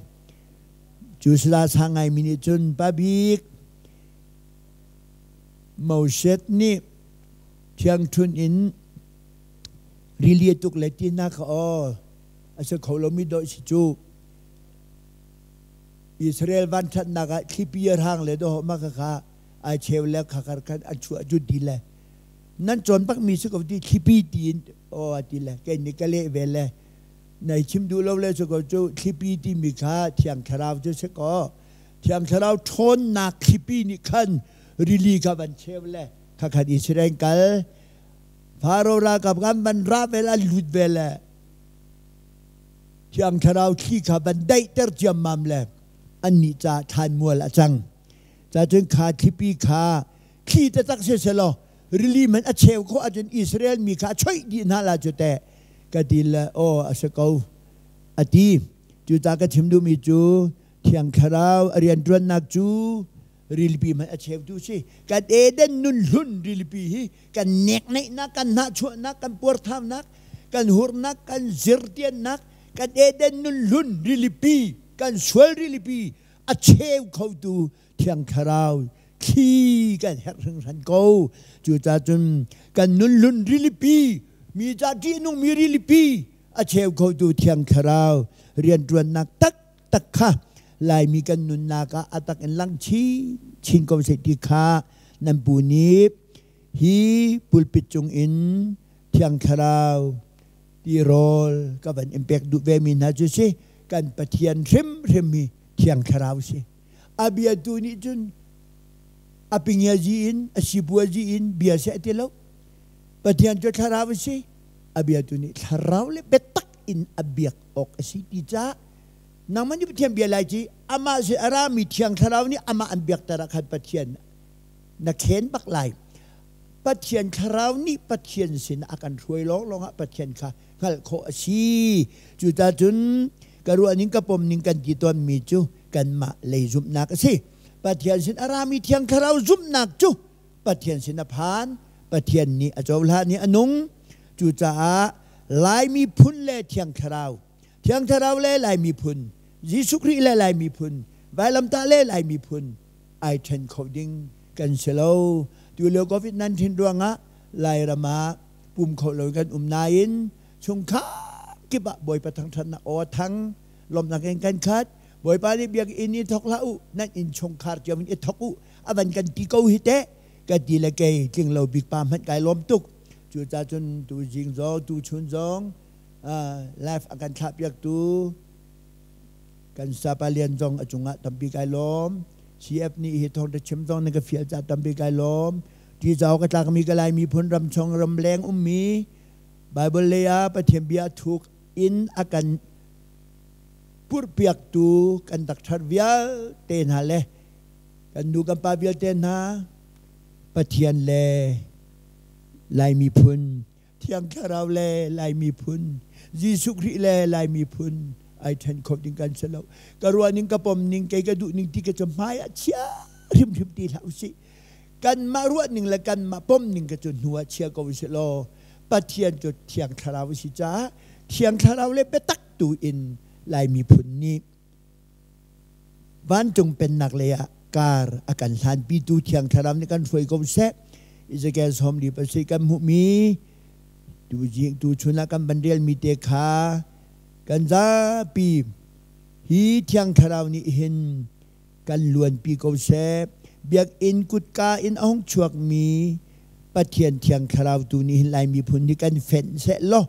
cu sala sang ngaimi nih cun pa bik Moses nih Thiangṭhunh in rili a tuk le tinak kha aw a si kho lomi dawh si cu. Israel vanṭhatnak ah thlipi a hrang le dawh ma kha ai cheu le khakar khan an chuah cu ti le nan cawn bak mi si ko ti thlipi ti in aw a ti le kei nih ka leh ve le nai chim duh lo le si ko cu thlipi ti mi kha thiang thlarau cu si ko thiang thlarau ṭhawnnak thlipi nih khan rili kha van cheu le Khakhat Israel kal Faro ralkap kan van ra vel an lut ve le Thiang Thlarau thli kha van daihter ciammam le annih ca thlanmual a cang. Ca cun kha thlipi kha thli taktak si selaw rili man a cheu khawh ahcun Israel mi kha a choih dih hna la cu teh ka ti le aw a si ko a ti. Cucaah ka chim duhmi cu Thiang Thlarau a rianṭuannak cu rilipi hmanh a cheutu si. Kan Eden nun hlun rilipi hi kan nekneihnak, kan hnahchuahnak, kan puarthaunak, kan hurnak, kan zirtiannak, kan Eden nun hlun rilipi, kan sual rilipi a cheu khotu Thiang Thlarau thli kan herh hringhran ko. Cucaah cun kan nun hlun rilipi, mi ca ṭihnungmi rilipi a cheu khotu Thiang Thlarau rianṭuannak taktak kha Laimi kan nunnak ah a tak in lang chin chin ko seh ti kha nan pu nih hi pulpit cung in Thiang Thlarau tirawl ka van in pek duh ve mi hna cu si kan Pathian hrimhrim hi Thiang Thlarau si. A bia tu nih cun a pingiazi in a sipuazi in bia seh ti lo. Pathian cu thlarau a si. A bia tu nih thlarau le biatak. in a biak awk a si ti ca nangmah nih Pathian bia lai ci amah si a rami Thiang Thlarau nih amah an biakter ah khan Pathian na khen bak lai. Pathian Thlarau nih Pathian sin a kan hruai lawnglawng ah Pathian kha hngalh khawh a si. Cucacun ka ruahning ka pomning kan ti tawnmi cu kanmah lei zumhnak a si. Pathian sin a rami Thiang Thlarau zumhnak cu Pathian sin a phan, Pathian nih a cohlan i a nung. Cucaah Lai miphun le Thiang Thlarau, Thiang Thlarau le Lai miphun, Jesuh Khrih le Lai miphun, vailamtah le Lai miphun ai ṭhen kho ding kan si lo. Tulio COVID-19 ruangah Lairam ah pum kho lo kan um nain chungkhar kip ah Bawipa thangṭhatnak aw a thang, lawmhnak in kan khat. Bawipa nih biakinn i thawk hlah u, nan innchungkhar cio in i thawk u, a van kan ti ko hi teh ka ti le kei tling lo bik pa hmanh kai lawm tuk. Cucaah cun tu zing zong, tu chun zong live a kan thlah piaktu kan sapa lian zong a cungah tampi kai lawm. CF nih hi thawngṭha chim zong na ka fial ca tampi kai lawm. Ti zau ka tlakmi ka Lai miphun ramchung ramleng ummi Bible lei ah Pathian bia thuk in a kan purhpiaktu kan doctor vialte hna le kan nu kan pa vialte hna Pathian le Lai miphun Thiang Thlarau le Lai miphun Jesuh Khrih le Lai miphun ai ṭhen kho ding kan si lo. Ka ruah ning ka pom ning kei ka duh ning ti ka cu hmai ah chia hrimhrim ti hlah usih. Kanmah ruah ning le kanmah pom ning ka cu hnu ah chia ko usih law Pathian cu Thiang Thlarau a si caah Thiang Thlarau le biatak tu in Lai miphun nih vancung pennak lei ah kar a kan hlanpitu Thiang Thlarau nih kan hruai ko seh. Ezekiel 47 kan hmuhmi tu tuchun ah kan van relmi te kha kan zapi hi Thiang Thlarau nih hin kan luanpi ko seh. Biakinn kutka in a hung chuakmi Pathian Thiang Thlarau tu nih hin Lai miphun nih kan fenh seh law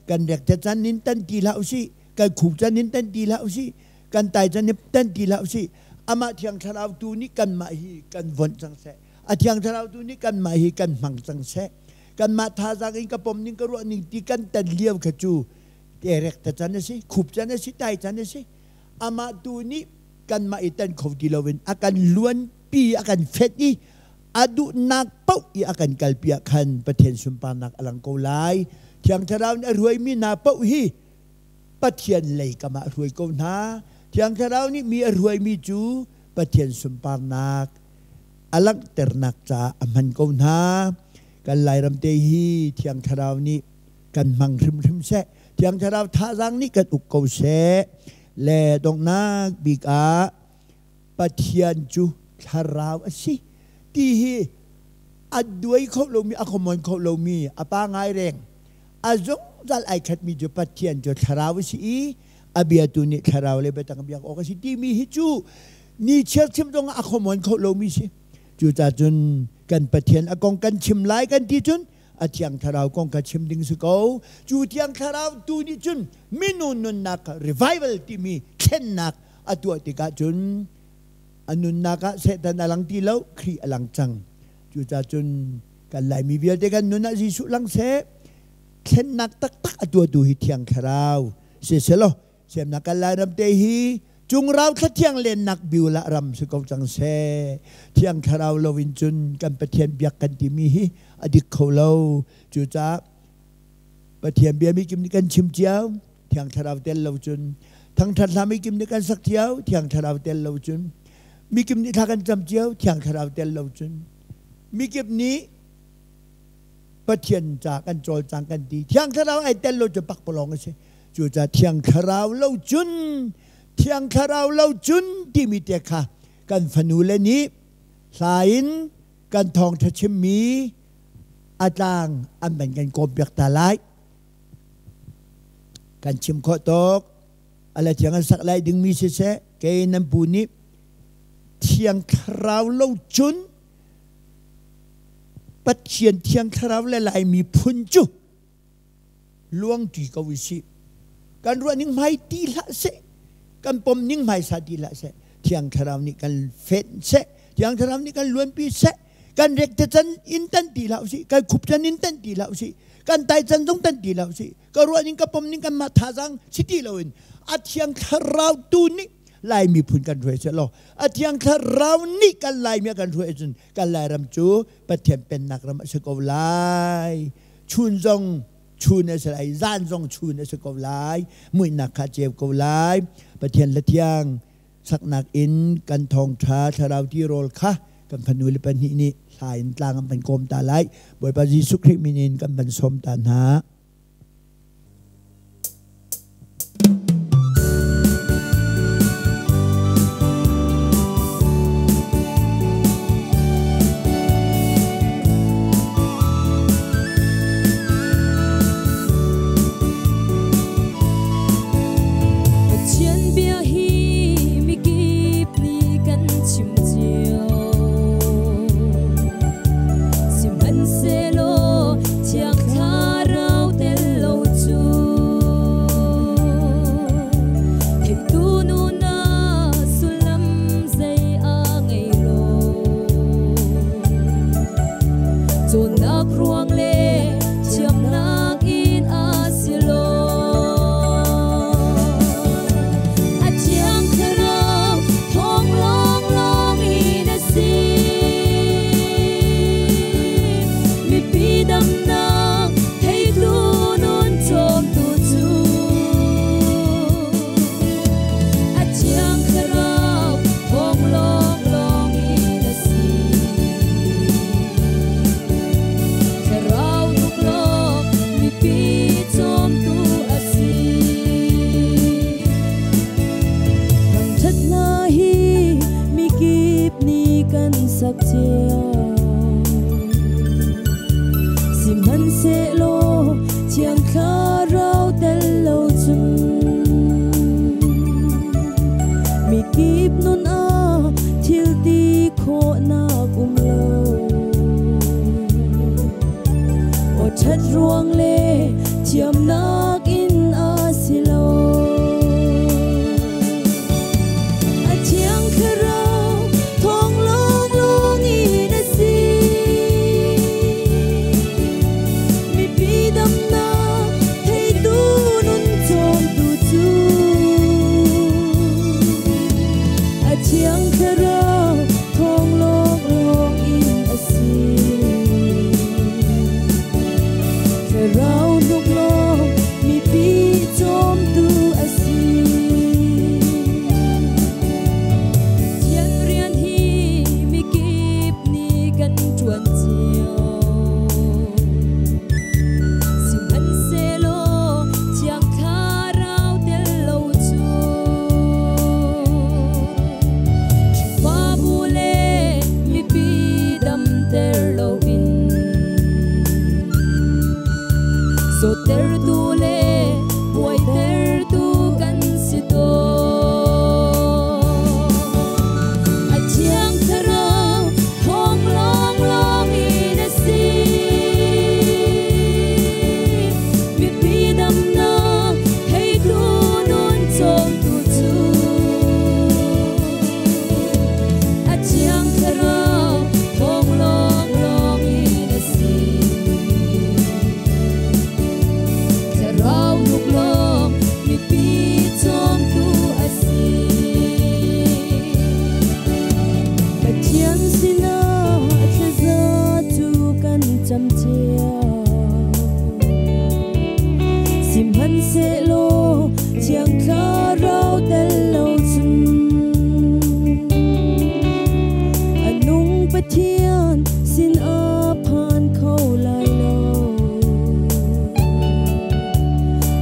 kan rek te can in tan ti hlah usih, kan khuk can in tan ti hlah usih, kan tai can in tan ti hlah usih. Amah Thiang Thlarau tu nih kanmah hi kan vonh cang seh. A Thiang Thlarau tu nih kanmah hi kan hmang cang seh. Kanmah thazaang in ka pom ning ka ruah ning ti kan tan lio kha cu terek ta can a si, khup can a si, tai can a si. Amah tu nih kanmah i tan kho ti loin a kan luanpi a kan fet i a duhnak paoh i a kan kalpi ah khan Pathian sunparnak a lang ko lai. Thiang Thlarau nih a ruaimi hna paoh hi Pathian lei kam ah hruai ko hna. Thiang Thlarau nih mi a ruaimi cu Pathian sunparnak a langhternak caah a hman ko hna. Kan Lairam te hi Thiang Thlarau nih kan hmang hrimhrim seh. Thiang Thlarau thazaang nih kan uk ko seh. Le donghnak bik ah Pathian cu thlarau a si ti hi a duai kho lomi a common kho lomi a pa ngai reng a zungzal ai khatmi cu Pathian cu thlarau a si i a biatu nih thlarau le biatak biak awk a si timi hi cu ni chiar chim zong ah a common kho lomi si. Cucaah cun kan Pathian a kong kan chim lai kan ti cun a Thiang Thlarau kong kha chim ding si ko. Cu Thiang Thlarau tu nih cun minung nunnak revival timi thlennak a tuah tikah cun a nunnak ah Satan a lang ti lo, Khrih a lang cang. Cucaah cun kan Laimi vialte kan nun ah Jesuh lang seh, thlennak taktak a tuahtu hi Thiang Thlarau si selaw Semnak kan Lairam te hi Cungrau thlathiang lennak biulah ram si ko cang seh. Thiang Thlarau lo in cun kan Pathian biak kan timi hi a dik kho lo. Cucaah Pathian bia mi kim nih kan chim cio, Thiang Thlarau tel lo cun. Thangṭhat hla mi kim nih kan sak cio, Thiang Thlarau tel lo cun. Mi kim nih thla kan cam cio, Thiang Thlarau tel lo cun. Mi kip nih Pathian ca kan cawlcang kan ti. Thiang Thlarau ai tel lo cu pakpalawng a si. Cucaah Thiang Thlarau lo cun, Thiang Thlarau lo cun timi te kha kan fanule nih hla in kan thawngṭha chimmi a tlang an van kan kawmpiak ta lai. Kan chim khawh tawk ala thiang an sak lai dingmi siseh kei nan pu nih Thiang Thlarau lo cun Pathian Thiang Thlarau le Laimi phun cu luangṭi ko usih. Kan ruah ning hmai ti hlah seh. Kan pom ning hmaisa ti hlah seh. Thiang Thlarau nih kan fenh seh. Thiang Thlarau nih kan luanpi seh. Kan rek te can in tan ti hlah usih. Kan khup can in tan ti hlah usih. Kan tai can zong tan ti lo si. Ka ruah ning ka pom ning kan mah thazang si ti lo in a Thiang Thlarau tu nih Lai miphun kan hruai seh law a Thiang Thlarau nih kan Laimi a kan hruai ahcun kan Lairam cu Pathian pennak ram a si ko lai. Chun zong chun a si lai, zan zong chun a si ko lai, muihnak kha ceu ko lai. Pathian le thiang saknak in kan thawngṭha thlarau tirawl kha kan fanu le pahnih nih hla in tlang an van kawm ta lai. Bawipa Jesuh Khrih min in kan van sawm ta hna. Pathian bia hi mikip nih kan chim cio. Sihmanhsehlaw Thiang Thlarau tel lo cu theitu nunak sullam zei a ngei lo. Cawnnak ruang le thiamnak in a si lo. A Thiang Thlarau thawng lawnglawng in a si. Mipi damnak theitu nun cawmtu cu a Thiang Thlarau thawng lawnglawng in a si. Thlarau tuklawk mipi cawmtu a si. Thangṭhat hla hi mikip nih kan sak cio. Sihmanhsehlaw Thiang Thlarau tel lo cun mikip nun ah thil ti khawhnak um lo. Aw ṭhat ruang le thiamnak in a si lo. A Thiang Thlarau thawng lawnglawng in a si. Mipi damnak theitu nun cawmtu cu a Thiang Thlarau thawng lawnglawng in a si. Thlarau hnuklawng mipi cawmtu a si. Pathian rian hi mikip nih kan ṭuan cio. Sihmanhsehlaw Thiang Thlarau tel lo cu Khrihfabu le mipi damter loin zawttertu le buaitertu kan si tawn. A Thiang Thlarau thawng lawnglawng in a si. Mipi damnak theitu nun cawmtu cu a Thiang Thlarau thawng lawnglawng in a si. Thlarau nuklawng mipi cawmtu a si. Pathian sinah thlaza cu kan cam cio. Sihmanhsehlaw Thiang Thlarau tel lo cun a nung Pathian sin a phan kho lai lo.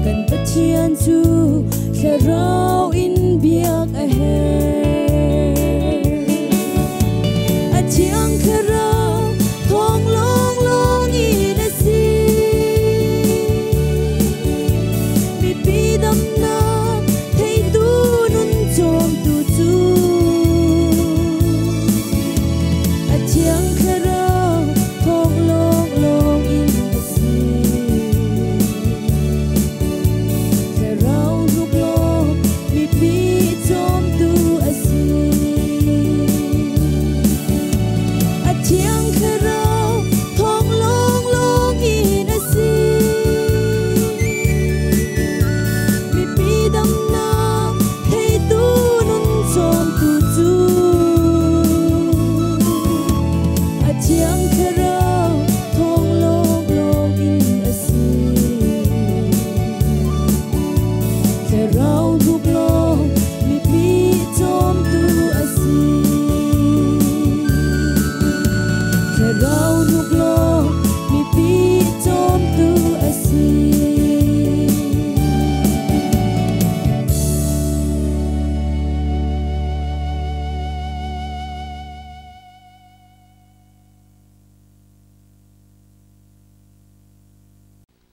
Kan Pathian cu Thlarau in biak a herh. A Thiang Thlarau thawng lawnglawng in a si. Mipi damnak theitu nun cawmtu cu a Thiang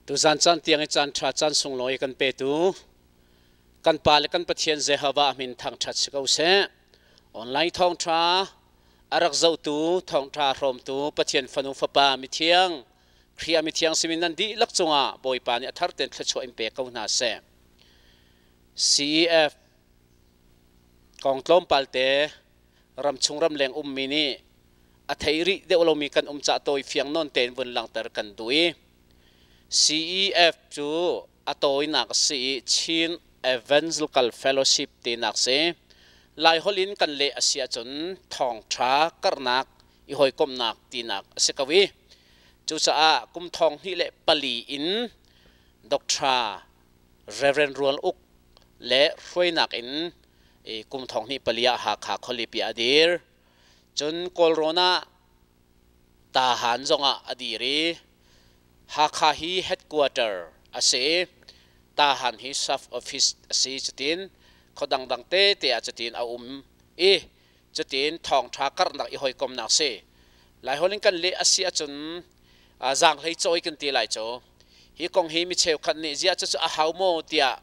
Tuzan caan tiang i caan ṭha caan sunglawi kan petu kan Pa le kan Pathian Jehovah min thangṭhat si ko seh. Online thawngṭha a rak zohtu, thawngṭha hrawmtu Pathian fanu fapa mithiang Khrih ah mithiang simin nan dihlak cungah Bawipa nih a thar tein thluachuah in pe ko hna seh. CEF kong tlawmpal te ramchung ramleng ummi nih a thei rih deuh lomi kan um cah tawi fiang nawn tein vun langhter kan duh i CEF cu a tawinak a si i Chin Evangelical Fellowship tinak si. Laiholh in kan leh a si ahcun thawngṭha karhnak i hawikomhnak tinak a si ko i cucaah kum thong hnih le pali in Dr. Reverend Rual Uk le hruainak in kum thong hnih pali ah Hakha khualipi a dir. Cun Kawlrawn ah Tahan zongah a dir i Hakha hi headquarter a si i Tahan hi sub office a si cutin khua dangdang tete ah cutin a um i cutin thawngṭha karhnak i hawikomnak si. Laiholh in kan leh a si ahcun zaanghlei cawi kan ti lai cu. Hi kong hi mi cheukhat nih ziah cucu a hau maw tiah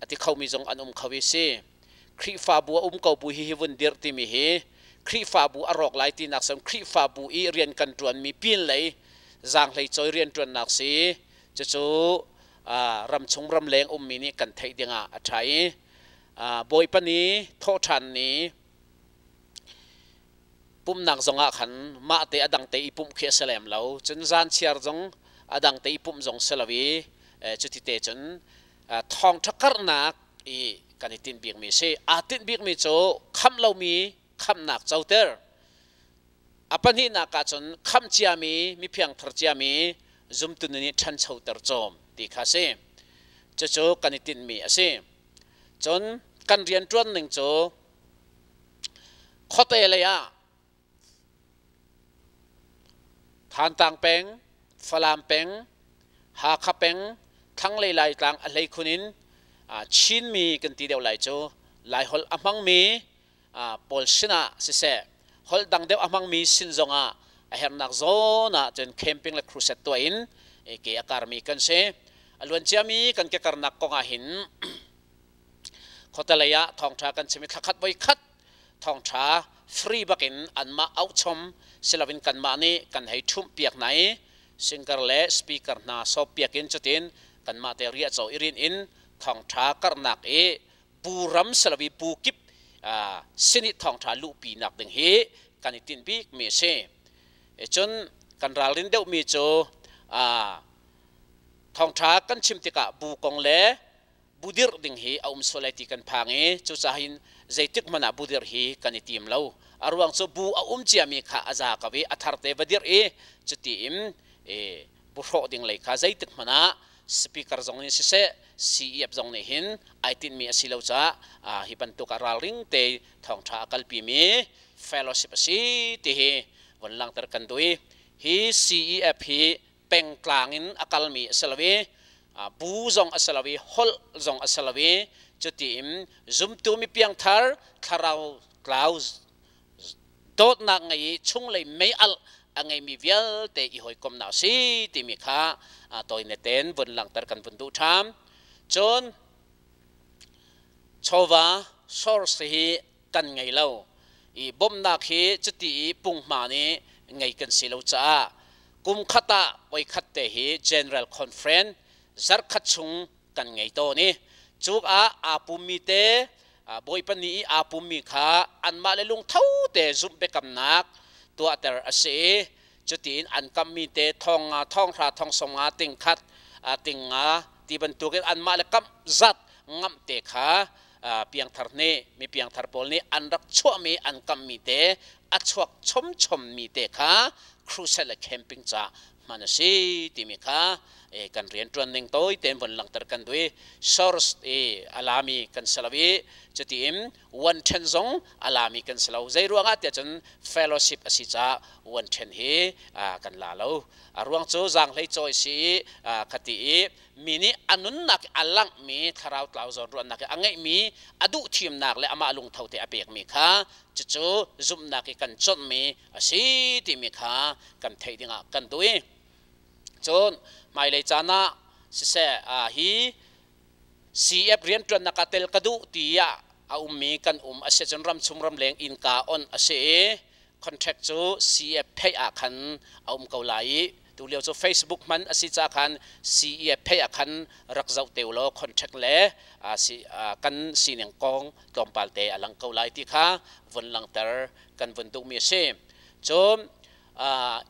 a ti khomi zong an um kho i si. Khrihfabu a um ko bu hi hi vun dirh timi hi Khrihfabu a rawk lai tinak sem Khrihfabu i rian kan ṭuanmi pin lei zaanghlei cawi rian ṭuannak si. Cucu ramchung ramleng ummi nih kan theih dingah a ṭha i Bawipa ni thawhṭhan ni pumhnak zongah khan mah te a dang te i pumh khi a si lem lo. Cun zan chiar zong a dang te i pumh zong si lo i cuti te cun thawngṭha karhnak i kan i tinh bikmi a si. Aa tinh bikmi cu khamh lomi khamhnak coter. A pahnihnak ah cun khamh ciami mi phiangthar ciami zumtu nih ṭhanchoter cawm ti kha a si. Cucu kan i tinhmi a si. Cun kan rianṭuan ning cu khuate lei ah Thantlang peng, Falam peng, Hakha peng, thlanglei Laitlang a hleikhun in Chinmi kan ti deuh lai cu Laiholh a hmangmi pawl sinah siseh holh dang deuh a hmangmi sin zongah a herhnak zawn ah cun camping le crusade tuah in ke a karmi kan si. A luan ciami kan ke karnak kong ah hin khuatelei ah thawngṭha kan chim i thlakhat voi khat thawngṭha free bakin anmah auhchom siloin kanmah nih kan hei ṭhumh piak hna i singer le speaker hna sawp piak in cutin kanmah te riahcaw i rin in thawngṭha karhnak i bu ram siloin bu kip sin i thawngṭha luhpi nak ding hi kan i tinh bikmi a si. Cun kan ralrin deuhmi cu thawngṭha kan chim tikah bu kong le bu dirh ding hi a um sual lai ti kan phang i cucaah hin zeitik hmanh ah bu dirh hi kan i tim lo. A ruang cu bu a um ciami kha a za ko i a thar te va dirh i cuti in bu hrawh ding lei kha zeitik hmanh ah speaker zong nih siseh CEF zong nih hin ai tinhmi a si lo caah hi bantuk ah ralring te thawngṭha a kalpimi fellowship a si ti hi von langhter kan duh i hi CEF hi pengtlang in a kalmi a si lo i bu zong a si lo i holh zong a si lo i cuti in zumtu mi piangthar thlarau tlau dawtnak ngei i chunglei meialh a ngeimi vialte i hawikomhnak a si timi kha tawine tein vun langhter kan vun duh ṭham. Cun chawva source hi kan ngei lo i bawmhnak hi cuti i punghma nih ngei kan si lo caah kum khat ah voikhat te hi General Conference zarhkhat chung kan ngei tawn i cuk ah aa pummi te Bawipa ni i aa pummi kha anmah le lungtho te zumh biakamnak tuahter a si i cutiin an kammi te thong nga thong hra thong sawm nga ting khat ting nga ti bantukin anmah le kamh zat ngamh te kha piangthar nih mi piangthar pawl nih an rak chuahmi an kamhmi te a chuak chomchommi te kha crusade le camping ca hman a si timi kha kan rianṭuan ning tawi tein von langhter kan duh i source i a lami kan si lo i cutiin one ṭhen zong a lami kan si lo. Zei ruangah tiah cun fellowship a si caah one ṭhen hi kan la lo. A ruang cu zaanghlei cawi si i khati i mi nih a nunnak a langhmi thlarau tlau zawnruahnak i a ngeihmi a duh thimnak le amah lungtho te a pekmi kha cucu zumhnak i kan cawnhmi a si timi kha kan theih dingah kan duh i cun hmailei caan ah Siseh, hi CF rianṭuannak ah tel ka duh tiah a ummi kan um a si cun ramchung ramleng innka on a si i contract cu CF pheih ah khan a um ko lai i tulio cu Facebook hman a si ca khan CEF pheih ah khan rak zoh te ulaw contract le kan sining kong tlawmpal te a lang ko lai ti kha vun langter kan vun duhmi a si. Cun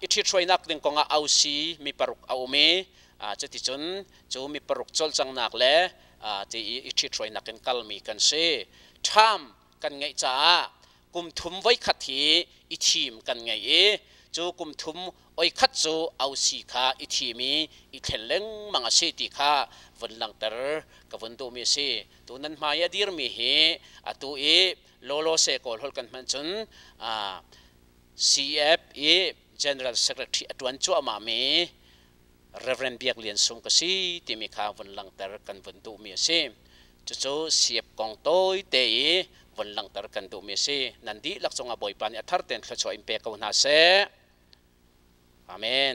i ṭhithruainak ding kongah ausi mi paruk a um i cuticun cu mi paruk cawlcanghnak le ti i i ṭhithruainak in kalmi kan si. Ṭham kan ngeih caah kum thum voikhat hi i thim kan ngei i cu kum thum oikhat cu ausi kha i thim i i thlen lengmang a si ti kha vun langhter ka vun duhmi a si. Tu nan hmai a dirmi hi atu i lawlaw se kawl holh kan hman cun CF i General Secretary a ṭuan cuahmahmi Reverend Biak Lian Sung ka si timi kha vun langhter kan vun duhmi a si. Cucu siap kong tawite i vun langhter kan duhmi a si. Nan dihlak cungah Bawipa nih a thar tein thluachuah in pe ko hna seh. Amen.